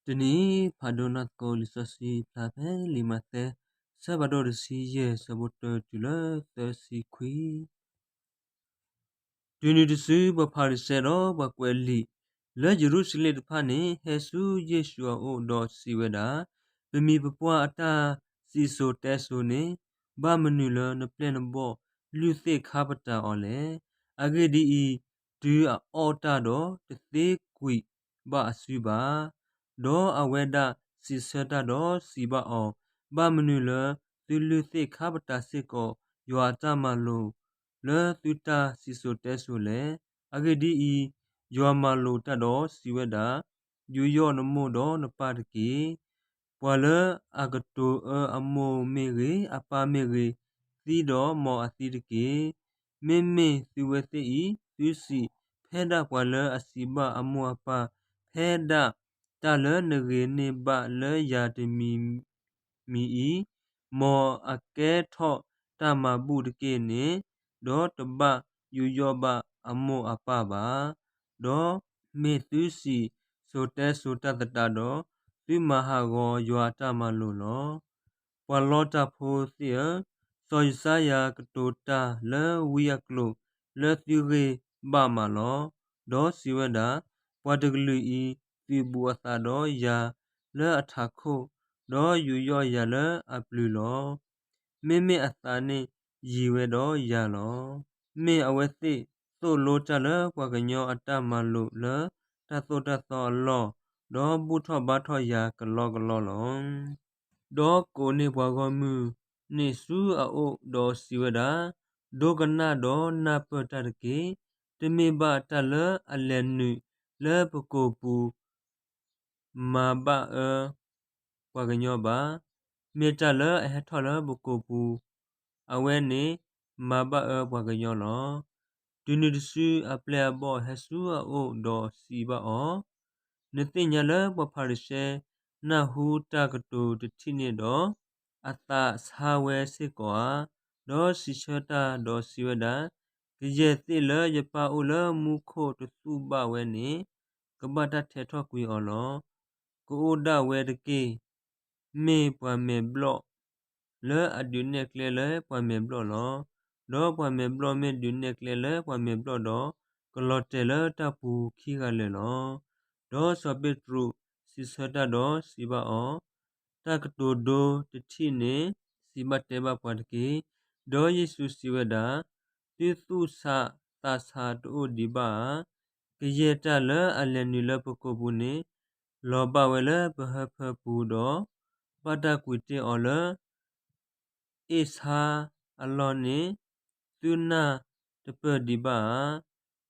တနံၤအံၤ ဖးဒိၣ်နီၢ်သကိးလံာ်စီဆှံဖျါဖဲလံာ်မးသဲ ဆၢဖးဒိၣ်တဆံယဲၢ် ဆၢဖိတၢတုၤလၢသၢဆံခွံ. တုၤနုၤတစု ပှၤဖၤရံၤၡဲဒီးပှၤကွဲးလံာ် လၢယရူၤၡလ့ၣ်တဖၣ်န့ၣ် ဟဲဆူယ့ၣ်ၡူးအအိၣ်ဒီးစံးဝဲဒၣ်, ပမံၤပပှၢ်အတၢ်စံၣ်စိၤတဲစိၤန့ၣ် ဘၣ်မနုၤလၢနပျဲၢ်နဘီၣ်လုၢ်သ့ၣ်ခါပတာ်အီၤလဲၣ်. အဂ့ၢ်ဒ်အံၤ, တုၤအအီၣ်တၢ်ဒီး တသ့ကွံာ်ဘၣ်အစုဘၣ်. ဒီးအဝဲဒၣ်စံးဆၢတၢ်ဒီးစံးဘၣ်အီၤ, ဘၣ်မနုၤလၢသုလုၢ်သ့ၣ်ခါပတာ်စ့ၢ်ကီး ယွၤအတၢ်မၤလိာ် လၢသုတၢ်စံၣ်စိၤတဲစိၤလဲၣ်. အဂ့ၢ်ဒ်အံၤ, ယွၤမၤလိာ်တၢ်ဒီးစံးဝဲဒၣ်, ယူးယီၣ်နမိၢ်ဒီးနပၢ်တက့ၢ်. ပှၤလၢအကတိၤအၢအမိၢ်မ့ၢ်ဂ့ၤ, အပၢ်မ့ၢ်ဂ့ၤ, သံဒီးမ်အသံတက့ၢ်. မ့မ့ၢ်သုဝဲသ့ၣ်အံၤ, သုစံးဖဲဒၣ်ပှၤလၢအစံးဘၣ်အမိၢ်အပၢ်, ဖဲဒၣ်တၢ်လၢနဂ့ၤန့ၢ်ဘၣ်လၢယၤတမံၤမံၤအံၤ, မ်အကဲထီၣ်တၢ်မၤဘူၣ်တက့ၢ်န့ၣ်, ဒီးတဘၣ်ယူးယီၣ်ဘၣ်အမိၢ်အပၢ်ဘၣ်. ဒီးမ့ၢ်သုစံၣ်စိၤတဲစိၤတၢ်သတးဒီး, သုမၤဟးဂီၤယွၤအတၢ်မၤလိာ်လီၤ. ပှၤလီတၢ်ဖိသ့ၣ်ဧၢ, စီၤယၡါယၤကတိၤတၢ်လၢဝံအကျိာ်လၢသုဂ့ၢ်ဘၣ်မးလီၤ. ဒီးစံးဝဲဒၣ်, ပှၤတကလုာ်အံၤ သုးဘူးအသးဒီးယၤလၢအထးခိၣ်, ဒီးယူးယီၣ်ယၤလၢအပျုၤလီၤ. မ့မ့ၢ်အသးန့ၣ်ယံၤဝဲဒီးယၤလီၤ. မ့ၢ်အဝဲသ့ၣ်သိၣ်လိတၢ်လၢပှၤကညီအတၢ်မၤလိာ်လၢတၢ်သိၣ်တၢ်သီအလီၢ်, ဒီးဘူၣ်ထီၣ်ဘါထီၣ်ယၤကလီကလီလီၤ. ဒီးကိးန့ၢ်ပှၤဂီၢ်မုၢ်န့ၣ်ဆူအအိၣ်ဒီးစံးဝဲဒၣ်, ဒိကနၣ်ဒီးနၢ်ပၢၢ်တၢ်တက့ၢ်. တမ့ၢ်ဘၣ်တၢ်လၢအလဲၤနုာ်လၢပကိာ်ပူၤ မၤဘၣ်အၢပှၤကညီဘၣ်. မ့ၢ်တၢ်လၢအဟဲထီၣ်လၢပကိာ်ပူၤ, အဝဲန့ၣ်မၤဘၣ်အၢပှၤကညီလီၤ. တုၤနုၤတစုအပျဲၢ်အဘီၣ်ဟဲဆူအအိၣ်ဒီးစံးဘၣ်အီၤ, နသ့ၣ်ညါလၢပှၤဖၤရံၤၡဲနၢ်ဟူတၢ်ကတိၤတထံၣ်န့ၣ်ဒီး, အသးဆါဝဲစ့ၢ်ကီးဧါ. ဒီးစံးဆၢတၢ်ဒီးစံးဝဲဒၣ်, ကယဲၢ်သ့ၣ်လၢယပၢ်အိၣ်လၢမူခိၣ်တသူၣ်ဘၣ်ဝဲန့ၣ်, ကဘၣ်တၢ်ထဲးထီၣ်ကွံာ်အီၤလီၤ. ကအိၣ်ဒၣ်ဝဲတက့ၢ်. မ့ၢ်ပှၤမဲာ်ဘျီၣ်လၢအဒုးနဲၣ်ကျဲလၢပှၤမဲာ်ဘျီၣ်လီၤ. ဒီးပှၤမဲာ်ဘျီၣ်မ့ၢ်ဒုးနဲၣ်ကျဲလၢပှၤမဲာ်ဘျီၣ်ဒီး, ကလီၤတဲာ်လၢတၢ်ပူၤခံဂၤလၢာ်လီၤ. ဒီးစီၤပ့းတရူးစံးဆၢတၢ်ဒီးစံးဘၣ်အီၤ, တၢ်ကတိၤဒိတထံၣ်န့ၣ် စံးဘၣ်တဲဘၣ်ပှၤတက့ၢ်. ဒီးယ့ၣ်ၡူးစံးဝဲဒၣ်, သုသူၣ်ဆးသးဆးတအိၣ်ဒံးဘၣ်ဧါ. ကယဲၢ်တၢ်လၢအလဲၤနုာ်လၢပကိာ်ပူၤန့ၣ်, လီၤဘၣ်ဝဲလၢပဟၢဖၢပူၤဒီး, ဘၣ်တၢ်ကွံာ်တ့ၢ်အီၤလၢ အ့ၣ်ဆါအလီၢ်န့ၣ်, သုနၢ်တပၢၢ်ဒံးဘၣ်ဧါ.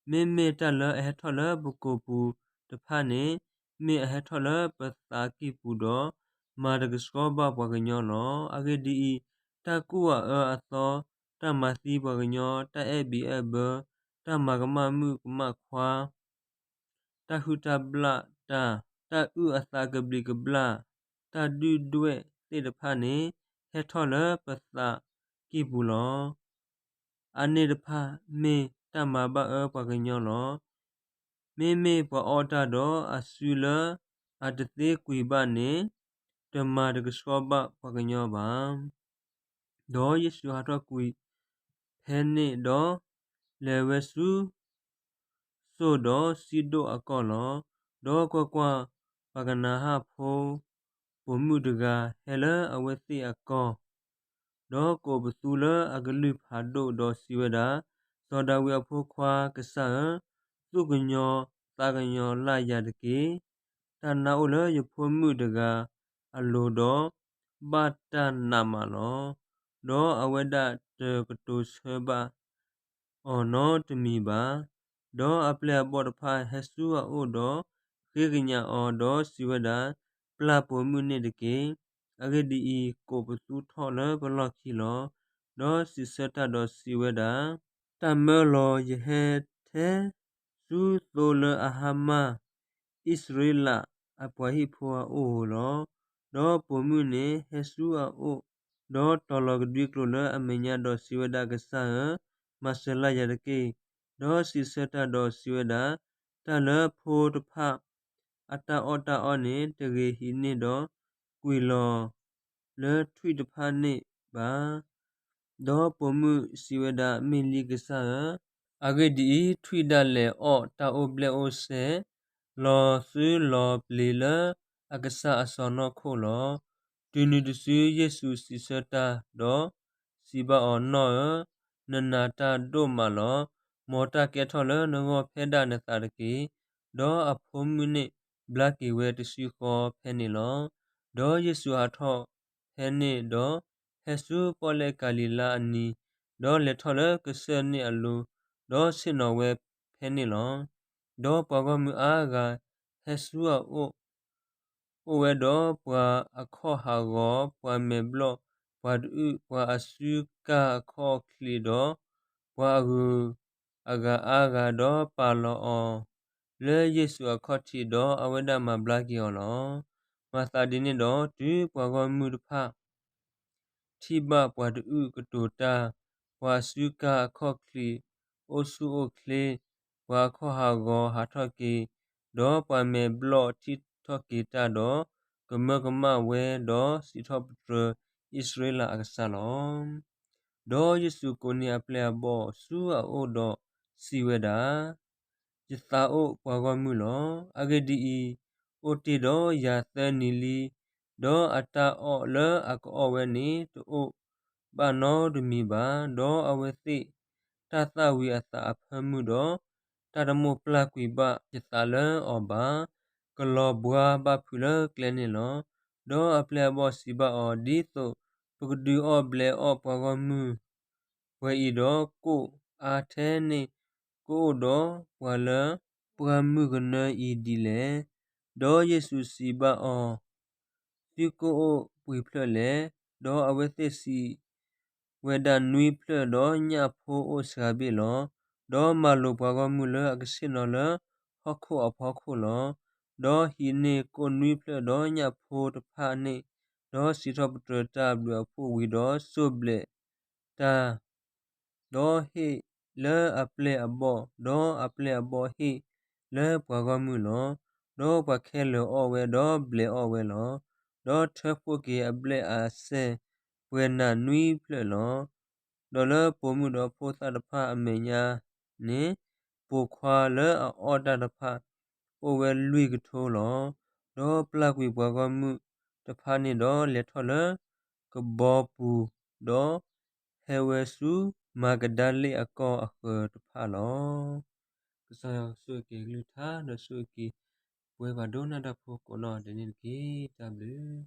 မ့မ့ၢ်တၢ်လၢအဟဲထီၣ်လၢပကိာ်ပူၤတဖၣ်န့ၣ်, မ့ၢ်အဟဲထီၣ်လၢပသးကံၢ်ပူၤဒီး, မၤတကဆှီဘၣ်ပှၤကညီလီၤ. အဂ့ၢ်ဒ်အံၤ, တၢ်ကူၣ်အအၢအသီ, တၢ်မၤသံပှၤကညီ, တၢ်အဲၣ်ဘံၣ်အဲၣ်ဘၢ, တၢ်မၤကမၣ်မုၣ်ကမၣ်ခွါ, တၢ်ဟုၣ်တၢ်ဘျၣ်တၢ်, တၢ်အုၣ်အသးကဘျံးကဘျၣ်, တၢ်ဒုၣ်ဒွဲၣ်သ့ၣ်တဖၣ်န့ၣ်, ဟဲထီၣ်လၢပသးကံၢ်ပူၤလီၤ. အန့ၣ်တဖၣ်မ့ၢ်တၢ်မၤဘၣ်အၢပှၤကညီလီၤ. မ့မ့ၢ်ပှၤအီၣ်တၢ်ဒီးအစုလၢအတသ့ကွံာ်ဘၣ်န့ၣ်, တမၤတကဆှီဘၣ်ပှၤကညီဘၣ်. ဒီးယ့ၣ်ၡူးဟးထီၣ်ကွံာ်ဖဲန့ၣ်ဒီး, လဲၤဝဲဆူ စိၣ်ဒီးစံဒိၣ်အကီၢ်လီၤ. ဒီးကွၢ်ကွၢ်, ပှၤကနၤဧၣ်ဖိပိာ်မုၣ်တဂၤဟဲလၢအဝဲသ့ၣ်အကီၢ်, ဒီးကိးပသူလၢအကလုၢ်ဖးဒိၣ်ဒီးစံးဝဲဒၣ်, စီၤဒၤဝံးအဖိခွါ, ကစၢ်ဧၢ, သူၣ်ကညီၤသးကညီၤလၢ်ယၤတက့ၢ်. တၢ်နါအိၣ်လၢယဖိမုၣ်တဂၤအလိၤဒီး, ဘၣ်တၢ်နာ်မးလီၤ. ဒီးအဝဲဒၣ်တကတိၤဆၢဘၣ် အီၤနီတမံၤဘၣ်. ဒီးအပျဲၢ်အဘီၣ်တဖၣ်ဟဲဆူအအိၣ်ဒီး, ဃ့ကညးအီၤဒီးစံးဝဲဒၣ်, ပျၢ်ပိာ်မုၣ်န့ၣ်တက့ၢ်. အဂ့ၢ်ဒ်အံၤ, ကိးပသူထီၣ်လၢပလီၢ်ခံလီၤ. ဒီးစံးဆၢတၢ်ဒီးစံးဝဲဒၣ်, တၢ်မၢလီၤယဟဲထဲဆူသိလၢအဟါမၢ် အံၣ်စရ့လးအပှၤဟံၣ်ဖိအအိၣ်ဧိၤလီၤ. ဒီးပိာ်မုၣ်န့ၣ်ဟဲဆူအအိၣ်, ဒီးတီၤလီၤကဒွံကျိာ်လၢအမဲာ်ညါဒီးစံးဝဲဒၣ်, ကစၢ်ဧၢ, မၤစၢၤလၢ်ယၤတက့ၢ်. ဒီးစံးဆၢတၢ်ဒီးစံးဝဲဒၣ်, တၢ်လၢဖိတဖၣ် အတၢ်အီၣ်တၢ်အီန့ၣ် တဂ့ၤဟံးန့ၢ်ဒီးကွံာ်လီၤလၢထွံၣ်တဖၣ်န့ၣ်ဘၣ်. ဒီးပိာ်မုၣ်စံးဝဲဒၣ်, မ့ၢ်လံကစၢ်ဧၢ, အဂ့ၢ်ဒ်အံၤ, ထွံၣ်ဒၣ်လဲာ်အီၣ်တၢ်အိၣ်ဘျဲၣ်အိၣ်စဲၤ လီၤသုလီၤပျ့ၤလၢအကစၢ်အစီၢ်နီၤခိၣ်လီၤ. တုၤနုၤတစု ယ့ၣ်ၡူးစံးဆၢတၢ်ဒီးစံးဘၣ်အီၤ, နီၢ်ဧၢ, နနာ်တၢ်ဒိၣ်မးလီၤ. မ်တၢ်ကဲထီၣ်လၢနဂီၢ်ဖဲဒၣ်နသးတက့ၢ်. ဒီးအဖိမုၣ်န့ၣ်ဘျါက့ၤဝဲတစုဃီဖဲန့ၣ်လီၤ. ဒီးယ့ၣ်ၡူးဟးထီၣ်ဖဲန့ၣ်ဒီး ဟဲဆူပီၣ်လဲၣ်ကၤလံၤလါအနံၤ, ဒီးလဲၤထီၣ်လၢကစၢၢ်န့ၣ်အလိၤ, ဒီးဆ့ၣ်နီၤဝဲဖဲန့ၣ်လီၤ. ဒီးပှၤဂီၢ်မုၢ်အါဂၤဟဲဆူအအိၣ်, အိၣ်ဝဲဒီးပှၤအခီၣ်ဟးဂီၤ, ပှၤမဲာ်ဘျီၣ်, ပှၤတအုၣ်, ပှၤအစုကၢ်အခီၣ်ချံး, ဒီးပှၤအဂုၤအဂၤအါဂၤ, ဒီးပာ်လီၤအီၤလၢယ့ၣ်ၡူးအခီၣ်ထံး, ဒီးအဝဲဒၣ်မၤဘျါက့ၤအီၤလီၤ. မၤသးဒ်န့ၣ်ဒီး တုၤပှၤဂီၢ်မုၢ်တဖၣ် ထံၣ်ဘၣ်ပှၤတအုၣ်ကတိၤတၢ်, ပှၤအစုကၢ်အခီၣ်ချံး အိၣ်ဆူၣ်အိၣ်ချ့, ပှၤအခီၣ်ဟးဂီၤဟးထီၣ်က့ၤ, ဒီးပှၤမဲာ်ဘျီၣ်ထံၣ်ထီၣ်က့ၤတၢ်ဒီး, ကမၢကမၣ်ဝဲ, ဒီးစံးထီၣ်ပတြၢၤအံၣ်စရ့လးအကစၢ်လီၤ. ဒီးယ့ၣ်ၡူးကိးန့ၢ်အပျဲၢ်အဘီၣ်ဆူအအိၣ်ဒီးစံးဝဲဒၣ်, ယသးအိၣ်ပှၤဂီၢ်မုၢ်လီၤ. အဂ့ၢ်ဒ်အံၤ, အိၣ်တ့ၢ်ဒီးယၤသၢနံၤလံ, ဒီးအတၢ်အီၣ်လၢအကအီၣ်ဝဲန့ၣ် တအိၣ်ဘၣ်နီတမံၤဘၣ်. ဒီးအဝဲသ့ၣ်တၢ်သၣ်ဝံၤအသးအဖၢမုၢ်ဒီး, တၢ်တမိၣ်ပျၢ်ကွံာ်ဘၣ်ယသးလၢအီၤဘၣ်. ကလီၤဘှါဘၣ်ဖုးလၢကျဲန့ၣ်လီၤ. ဒီးအပျဲၢ်အဘီၣ်စံးဘၣ်အီၤ, ဒ်သိးပကဒုးအီၣ်ဘျဲးအီၣ်ပှၤဂီၢ်မုၢ် ပှဲၤအံၤဒီး ကိၣ်အါထဲန့ၣ် ကအိၣ်ဒီးပှၤလၢပှၢ်မုၢ်ကနၢအံၤဒ်လဲၣ်. ဒီးယ့ၣ်ၡူးစံးဘၣ်အီၤ, သုကိၣ်အိၣ်ပှဲၤဖျၢၣ်လဲၣ်. ဒီးအဝဲသ့ၣ်စံးဝဲဒၣ်, နွံဖျၢၣ်, ဒီးညၣ်ဖိအိၣ်စှၤဘ့ၣ်လီၤ. ဒီးမၤလိာ်ပှၤဂီၢ်မုၢ်လၢအကဆ့ၣ်နီၤလၢဟီၣ်ခိၣ်အဖီခိၣ်လီၤ. ဒီးဟံးန့ၢ်ကိၣ်နွံဖျၢၣ်ဒီးညၣ်ဖိတဖၣ်န့ၣ်, ဒီးစံးထီၣ်ပတြၢၤတၢ်အဘျုးအဖှိၣ်ဝံၤဒီးစိၢ်ဘျဲးတၢ် ဒီးဟ့ၣ်လၢအပျဲၢ်အဘီၣ်, ဒီးအပျဲၢ်အဘီၣ်ဟ့ၣ်လၢပှၤဂီၢ်မုၢ်လီၤ. ဒီးပှၤခဲလၢာ်အီၣ်ဝဲ, ဒီးဘျဲးအီၣ်ဝဲလီၤ. ဒီးထၢဖှိၣ်က့ၤအဘျဲၣ်အစဲၢ်ပှဲၤနးနွံဖျၢၣ်လီၤ. ဒီးလၢပိာ်မုၣ်ဒီးဖိသၣ်တဖၣ်အမဲာ်ညါန့ၣ်, ပိာ်ခွါလၢအအီၣ်တၢ်တဖၣ် အိၣ်ဝဲလွံၢ်ကထိလီၤ. ဒီးပျၢ်ကွံာ်ပှၤဂီၢ်မုၢ်တဖၣ်န့ၣ်ဒီး လဲၤထီၣ်လၢကဘီပူၤ, ဒီးဟဲဝဲဆူမၤကဒၤလ့ၣ်အကီၢ်အဃၢၤတဖၣ်လီၤ. ကစၢ်ယွၤဆိၣ်ဂ့ၤက့ၤကလုၢ်ကထါ ဒီးဆိၣ်ဂ့ၤက့ၤပဝဲပှၤဒိကနၣ်တၢ်ဖိကိးနီၢ်ဒဲးန့ၣ်တက့ၢ်. တၢ်ဘျုး